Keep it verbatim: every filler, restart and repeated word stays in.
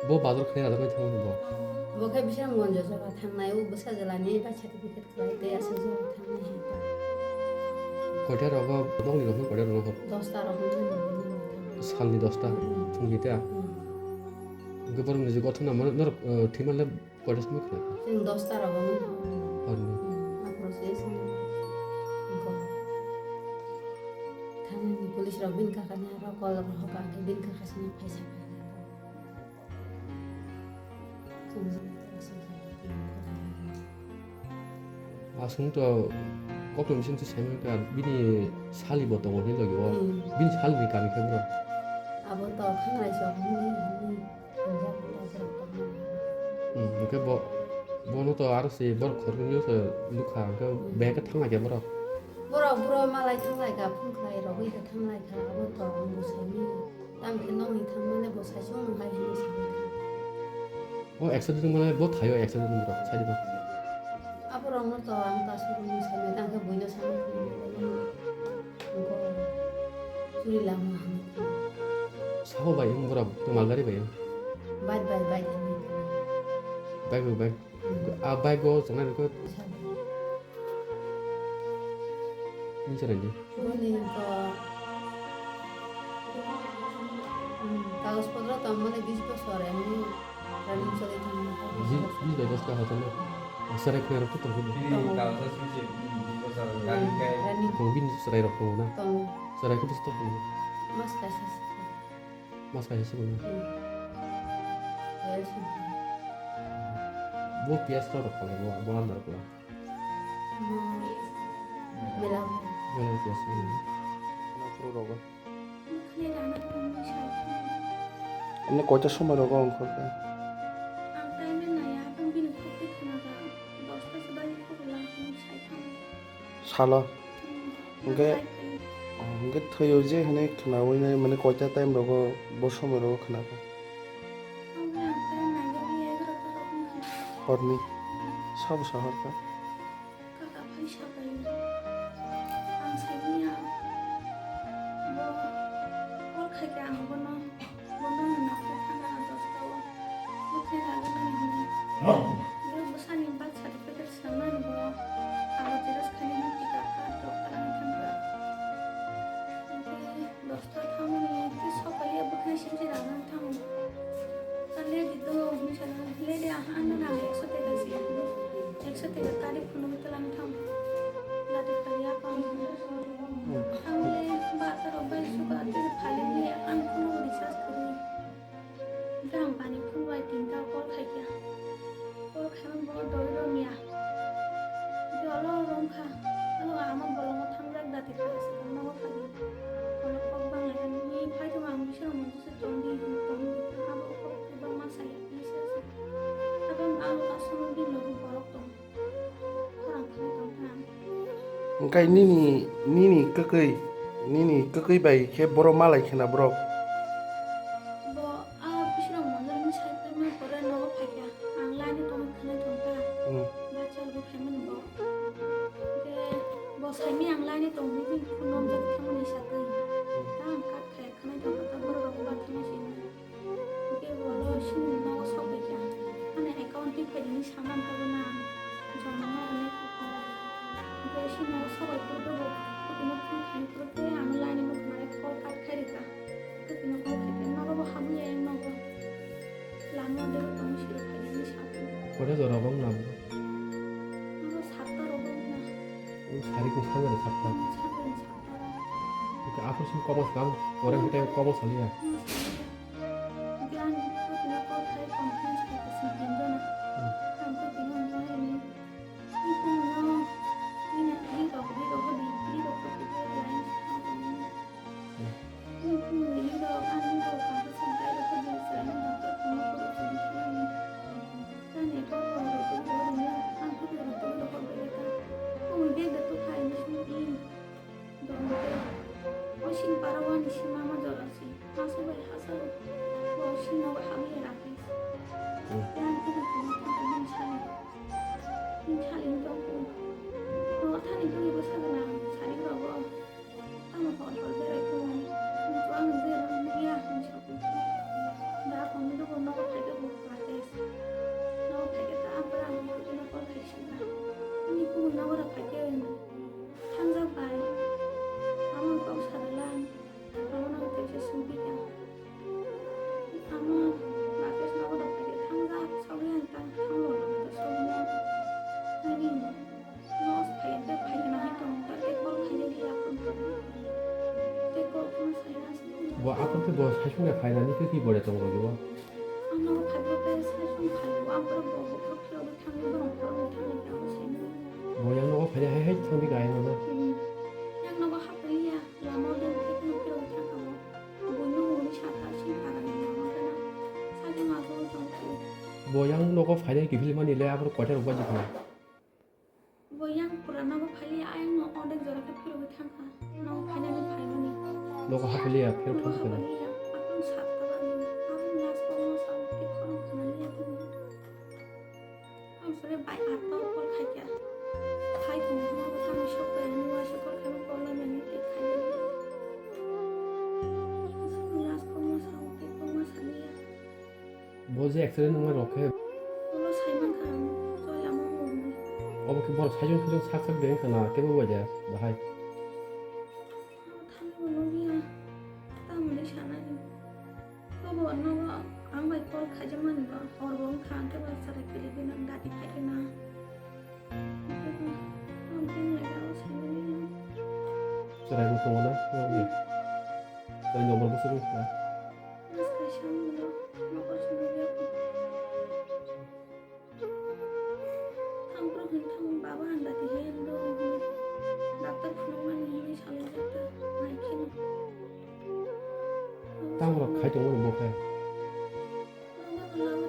Bo bazar khlai rajak nai thangmani bo. Bo khe Bisramganj jora thangnai, o bwsa jwlani bai certificate khlai tei aswk jora thangnai hai ta. Koita rogo, nokni rok koita rogo? Dosta rogo nang nang nang. Salni dosta, hmm, phungni ta? Hmm. Hwnkhe borok niji gothona mano norok, eh, thwimanle koita somoi khlai? Chwng dosta rogo nang. Horni. Hmm, aphuru se song. Hwnkhe. Thangnani police rok bini kakani aro call rok hoka khe bini kaka sini phaisa phaisa. Aswk to koklum sini to sai mankha, bini sali bo tongo hinwi logi o. Hmm. Bini sali ni kami khe bro. Abo to khangrai sok hinwi hinwi hinjak ta borok tongmani. Hmm, hwnkhe bo, bono to aro se borok khoroknwi no se nukha, hwnkhe, hmm, beng khe thanglai khe borok. Borok bro malai thanglai kha, phung khlai rogwi khe thanglai kha, abo to ang bo saimanya. Tamo khe nokni thangmani bo saichung hai hinwi saui kha. O accident wngmani bo thaio accident wngmani rok sai di ba. Aborokno to ang ta surungni saimanya, tamo khe buino saimanya. Nokho churi lama hinwi. Sabo bai wng borok, to malgari bai wng. Bike bai, bike hinwi. Bike bai, bike. Hmm. A bike o chongnai rok. Sabo. Bini chwraini? Boni to, hmm, kagoj potro tongmani bis bosor emni running choli tongmani. Bis, bis bai dos ka hotel no. Chwrai khwlai rok to tongkhe. Bini kagoj bis, hmm, bis bosor running kai. Running. Tong bini chwrai rok tongo na? Tongo. Chwrai khe bisi tongkhe? Mas kaisa se. Mas kaisa se tongo. Hmm. Well, si. Bo piyas rok khalai bo, bo andar kula. Mela. Mela biasa. Ano koita somoi rogo wngkha khe? Salo? Hwnkhe, hwnkhe thwio je hwnwi khwnaui nai, mane koita time rogo, bo somoi rogo khwna kha? Horni? Sabo sahor kha? Kaka phai sabai. Ang saimanya bo call khai khe ang bono, bono naphai thangna dosta o. Bo khe ragwi mani hwnwi. Bo bwsani birth certificate swnamnani bo kagoz xerox khainani tika kha doctor ang thangkha. Hwnkhe Dosta thangmani tei sokpaiya bwkhani simi se rang rang thango. Ta lady do hinwi sana, lady aha ano rang ekso teka se. Ekso teka kari phunugwi twlang thango. Lati phaiya kong. Tangwi bata rok bai sugar tei phalingwi ang phunugwi recharge kwrwi. Hwnkhe ang bani phone bai tinta call khaikha. Call khaima bo doi romya. Hwnkhe olo romkha. Ano ama bolongo thangjak dati kha, aswk nogo phadi. Olo kok banglaikha, ni phaitoma ang bising monjese tongdi, tongdi. Abo kok kwbangma saya, ni sese. Abo ang alo aswk bini logi borok tong. Khorang khwnwi tongkha ang. Hwnkhe nini, nini kwkwi, nini kwkwi bai khe borok malai khena borok? Bo a bising monjor ni sai phaima pore nogo phaikha. Ang laini tongwi khwnwi tongkha. Hmm. Bachal bo phaimani bo. Hwnkhe bo saimanya ang laini tongwi phone nomjak thangmani satwi. Hmm. Ta ang kat khaya khwnwi tongkha, ta borok rok ba thangma simi. Hwnkhe bolo chini nogo sok bai kha. Ani account ni phaidi hinwi sama tabana joma ma rwnai kha. Hwnkhe chini nogo sok bai phuru bo kwthwino phone khainai phuru khe ano laini bwkhwnai call cut khai rwkha. Kwthwino call khai khe nogo bo habwi ya nogo. Lama de tong siro phaidi hinwi sa kha. Kore jora bang na bo? Abo satta rogo na. O sari ko sangare satta. Satta satta. Oke, aphuru simi komo sakang, ore hwnkhe komo saliya. Hwnkhe ani putino kok khai conference khai kasing tinjona. Hmm. Ang putino hwnjaini, "Iphumno, nini ri rok, ri rok hodi, ri rok hodi, ri rok hodi." Hmm. Iphumno ri rok, ani rok, ang kasing kai rok hodi, chwraino doctor phunuk rok hodi, chwraino. Kani kok rok rok hodi, ang putino rok hodi, rok hodi, rok hodi. Ang bag da tukhai ni sini. Dongte, o sini para wani sima ma jora si. Masu bai hasa Oro phaikhe thangjak bai. Amo kok saralang. Amo no teisa sungpikha. Amo Rakesh nogo da phaikhe thangjak sogwi ang ta thanglo nogo da sogwi. Ani no phaikhe phaikhe na hai tong ta tei call khaijak ya phone phone. Tei call phone saina. Bo aphuru khe bo saisung ya phainani khe ki bore tong rw o. Ang nogo phaibo khe saisung phaibo ang pura bo bo phuru phuru. Bo yang nogo phaina hai hai thangdi kaya no na. Yang nogo hapri ya, lama o deng thek no phirogwi thangkha bo. Bo no hwnwi sakha, sini parani lama gana. Sajwk aswk tong khe. Bo yang nogo phaina kiphil mani le aboro koita rok baji kha. Bo yang pura nogo phai ya, ayang no odek jora khe phirogwi thangkha. Nogo phainani phaimani. Nogo hapli ya, phirok thangkha. Nogo hapli ya, akon sat tabani. Aboni last o no sa, tei khorang khanani ya tini. Ang sore bai ato call khaikha. Khai tong mo ko tamo sok bai ani wa se call khaima call na mani te khai. Last ko ma sa te ko ma sa ni ya. Bo je accident wngma rok khe. Ulo sai man kha ang, choi lama mo ni. Obo khe bor sajung sajung sak sak de wngkha na kebo bai de bahai. Thani bo no ya. Tamo ni sana ni. Kobo nogo ang bai call khaijak mani ba, hor bo wngkha, ang khe ba chwrai kwrwi gwnang, gati khai gwnang. Ang khe nai da o sai mani. Chwrai bo tongo na, nokni. Chwrai number bo swrwng kha. Mas kaisa wngno, nokol songwi ya. Thang bro hin thang baba handa ti hen do hin. Doctor phunukmani hinwi salai jak ta nai kheno. Tamo rok khai tongo bo khe. Ang ba kala